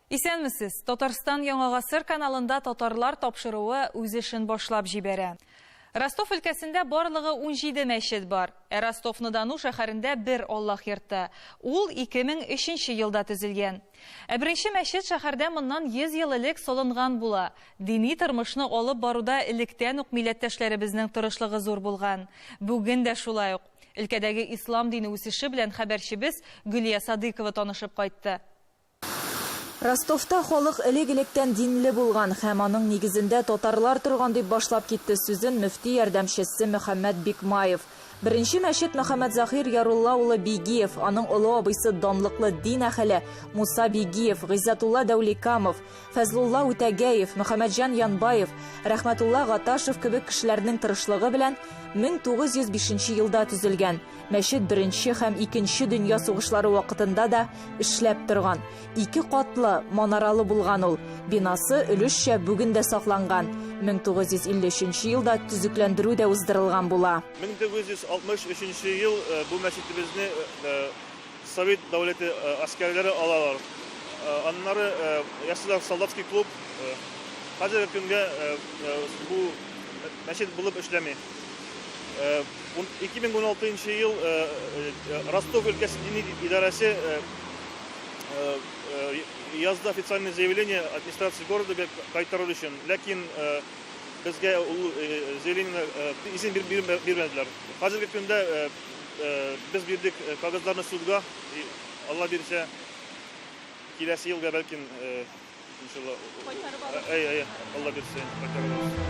Исәнмесез! Татарстан Яңа гасыр каналында Татарлар тапшыруы үз эшен башлап җибәрә. Ростов өлкәсендә барлыгы 17 мәчет бар. Ә Ростов-на-Дону шәһәрендә бер Аллаһ йорты. Ул 2003 елда төзелгән. Ә беренче мәчет шәһәрдә моннан 100 ел элек салынган була. Дини тормышны алып баруда электән үк милләттәшләребезнең тырышлыгы зур булган. Бүген дә шулай ук. Өлкәдәге ислам дине үсеше белән хәбәрчебез Гөлия Садыйкова танышып кайтты. Ростовта халык элек-электән динле булган һәм аның нигезендә татарлар торган, дип башлап китте сүзен мөфти ярдәмчесе Мөхәммәт Бикмаев. Беренче мәчет Мөхәммәтзаһир Ярулла улы Бигиев, аның олы абыйсы данлыклы дин әһеле Муса Бигиев, Гыйззәтулла Дәүликамов, Фәзлулла Үтәгәев, Мөхәммәтҗан Янбаев, Рәхмәтулла Гаташев кебек кешеләрнең тырышлыгы белән 1905 нче елда төзелгән. Мәчет Беренче һәм Икенче дөнья сугышлары вакытында да эшләп торган. Ике катлы, манаралы булган ул. Бинасы өлешчә бүген дә сакланган. 1953 нче елда төзекләндерү дә уздырылган була. 1963 нче ел бу мәчетебезне Совет дәүләте гаскәрләре алалар. Аннары ясыйлар солдатский клуб. Хәзерге көнгә бу мәчет булып эшләми. 2016 ел Ростов өлкәсе дини идарәсе язды официальное заявление администрации города кайтарыр өчен. Ләкин безгә ул заявлениене изен бирмәделәр. Хәзерге көндә без бирдек кәгазьләрне судга. Алла бирсә, киләсе елга бәлкем иншалла. Кайтарып алырбыз. Әй, әй, Алла бирсә, кайтарып алырбыз.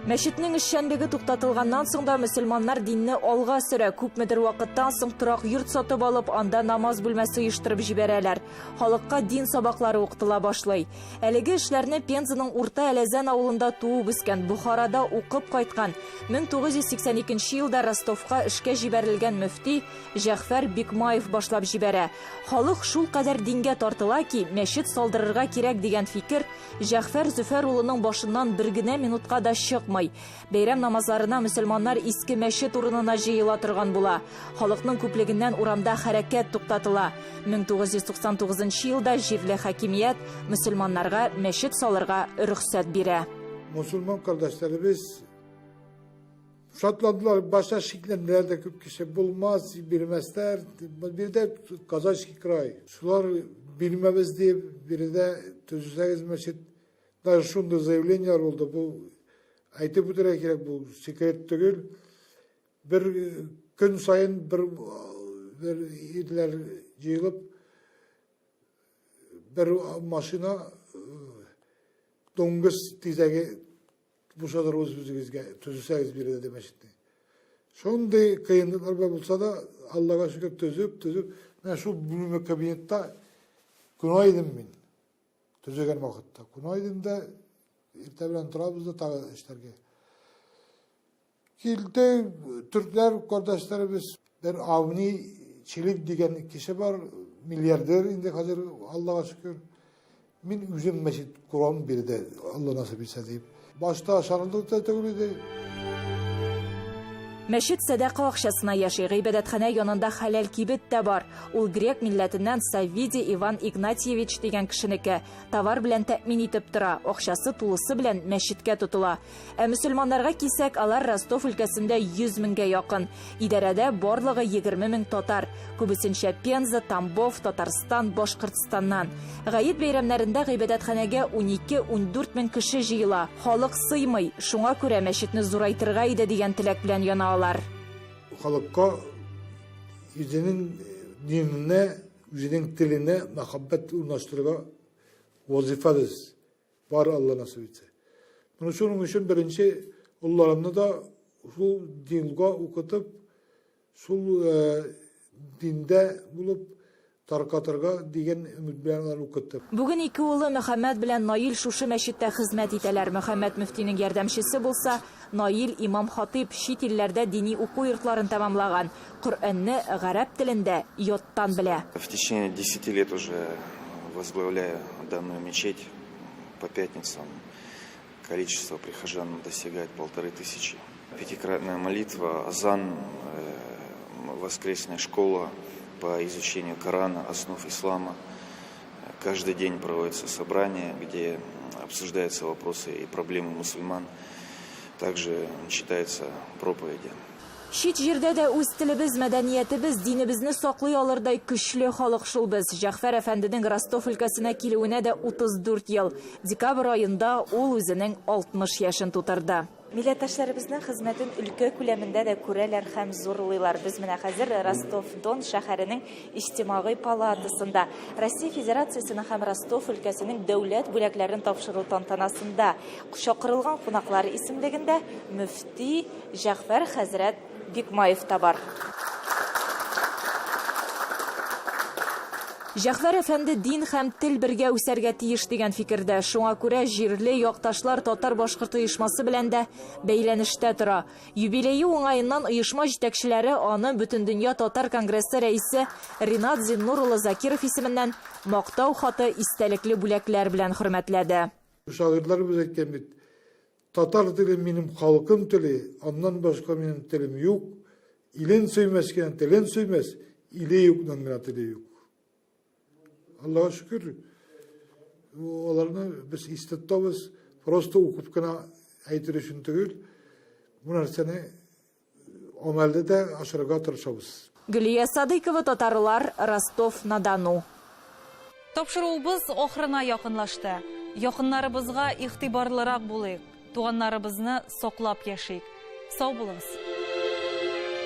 Мәчетнең эшчәнлеге туктатылганнан соң да мөселманнар динне алга сөрә. Күпмедер вакыттан соң торак йорт сатып алып, анда намаз бүлмәсе оештырып җибәрәләр. Халыкка дин сабаклары укытыла башлый. Әлеге эшләрне Пензаның Урта Әләзән авылында туып үскән, Бохарада укып кайткан, 1982 елда Ростовка эшкә җибәрелгән мөфти Җәгъфәр Бикмаев башлап җибәрә. Халык шулкадәр дингә тартыла ки, мәчет салдырырга кирәк дигән фикер Җәгъфәр Зөфәр улының башыннан бер генә минутка да чыкмый. Бәйрәм намазларына мөселманнар иске мәчет урынына җыела торган була. Халыкның күплегеннән урамда хәрәкәт туктатыла. 1999 елда җирле хакимият мөселманнарга мәчет салырга рөхсәт бирә. Мөселман кардәшләребез шатландылар, башта шикләнделәр дә күп кеше, булмас, бирмәсләр. Биредә Казачский край. Шулар бирмәбез дип, биредә төзесәгез мәчет. Даже шундый заявлениеләр булды. Бу әйтеп үтәргә кирәк, бу секрет түгел. Бер көн саен бер бер ирләр җыелып бер машина дуңгыз тизәге бушатырбыз үзегезгә, төзесәгез биредә дә мәчетне. Шундый кыенлыклар белән булса да, Аллага шөкер, төзеп, төзеп, менә шул бүлмә кабинетта куна идем мин. Төзегән вакытта. Куна идем дә, иртә белән торабыз да тагы эшләргә. Килде түркләр кардәшләребез, бер Авни Чилик дигән кеше бар, миллиардер инде хәзер, Аллага шөкер. Мин үзем мәчет корам биредә, Алла насыйп итсә дип. Башта ышанырлык та түгел иде. Мәчет сәдака акчасына яши. Гыйбадәтханә янында хәләл кибет тә бар. Ул грек милләтеннән Саввиди Иван Игнатьевич дигән кешенеке. Товар белән тәэмин итеп тора, акчасы тулысы белән мәчеткә тотыла. Ә мөселманнарга килсәк, алар Ростов өлкәсендә 100 меңгә якын. Идарәдә барлыгы 20 мең татар. Күбесенчә Пенза, Тамбов, Татарстан, Башкортстаннан. Гает бәйрәмнәрендә гыйбадәтханәгә 12-14 мең кеше җыела. Халык сыймый, шуңа күрә мәчетне зурайтырга иде дигән теләк белән яна алар. Халыкка үзенең диненә, үзенең теленә мәхәббәт урнаштырырга вазифабыз. Бар Алла насыйп итсә. Моны шуның өчен беренче улларымны да шул дингә укытып, шул диндә булып таркатырга дигән өмет белән алар укыттым. Бүген ике улы Мөхәммәт белән Наил шушы мәчеттә хезмәт итәләр. Мөхәммәт мөфтинең ярдәмчесе булса, Наил имам-хатыйп, чит илләрдә дини уку йортларын тәмамлаган, Коръәнне гарәп телендә яттан белә. В течение десяти лет уже возглавляю данную мечеть по пятницам. Количество прихожан достигает полторы тысячи. Пятикратная молитва, азан. воскресная школа по изучению Корана, основ ислама. Каждый день проводятся собрания, где обсуждаются вопросы и проблемы мусульман. Также читаются проповеди. Чит җирдә дә үз телебез, мәдәниятебез, динебезне саклый алырдай көчле халык шул без. Җәгъфәр әфәнденең Ростов өлкәсенә килүенә дә 34 ел. Декабрь аенда ул үзенең 60 яшен тутырды. Милләттәшләребезнең хезмәтен өлкә күләмендә дә күрәләр һәм зурлыйлар. Без менә хәзер Ростов-Дон шәһәренең Иҗтимагый палатасында Россия Федерациясенең һәм Ростов өлкәсенең дәүләт бүләкләрен тапшыру тантанасында чакырылган кунаклар исемлегендә мөфти Җәгъфәр хәзрәт Бикмаев та бар. Җәгъфәр әфәнде дин һәм тел бергә үсәргә тиеш дигән фикердә. Шуңа күрә җирле якташлар татар-башкорт оешмасы белән дә бәйләнештә тора. Юбилее уңаеннан оешма җитәкчеләре аны Бөтендөнья татар конгрессы рәисе Ринат Зиннур улы Закиров исеменнән Мактау хаты, истәлекле бүләкләр белән хөрмәтләде. Шагыйрьләребез әйткән бит, Татар теле минем халкым теле, аннан башка минем телем юк. Илен сөймәс кенә телен сөймәс, иле юкның гына теле юк. Аллага шөкер, аларны без истә тотабыз, просто укып кына әйтер өчен түгел, бу нәрсәне гамәлдә дә ашырырга тырышабыз. Гөлия Садыйкова, Татарлар, Ростов-на-Дону. Тапшыруыбыз ахырына якынлашты. Якыннарыбызга игътибарлырак булыйк, туганнарыбызны саклап яшик. Сау булыгыз!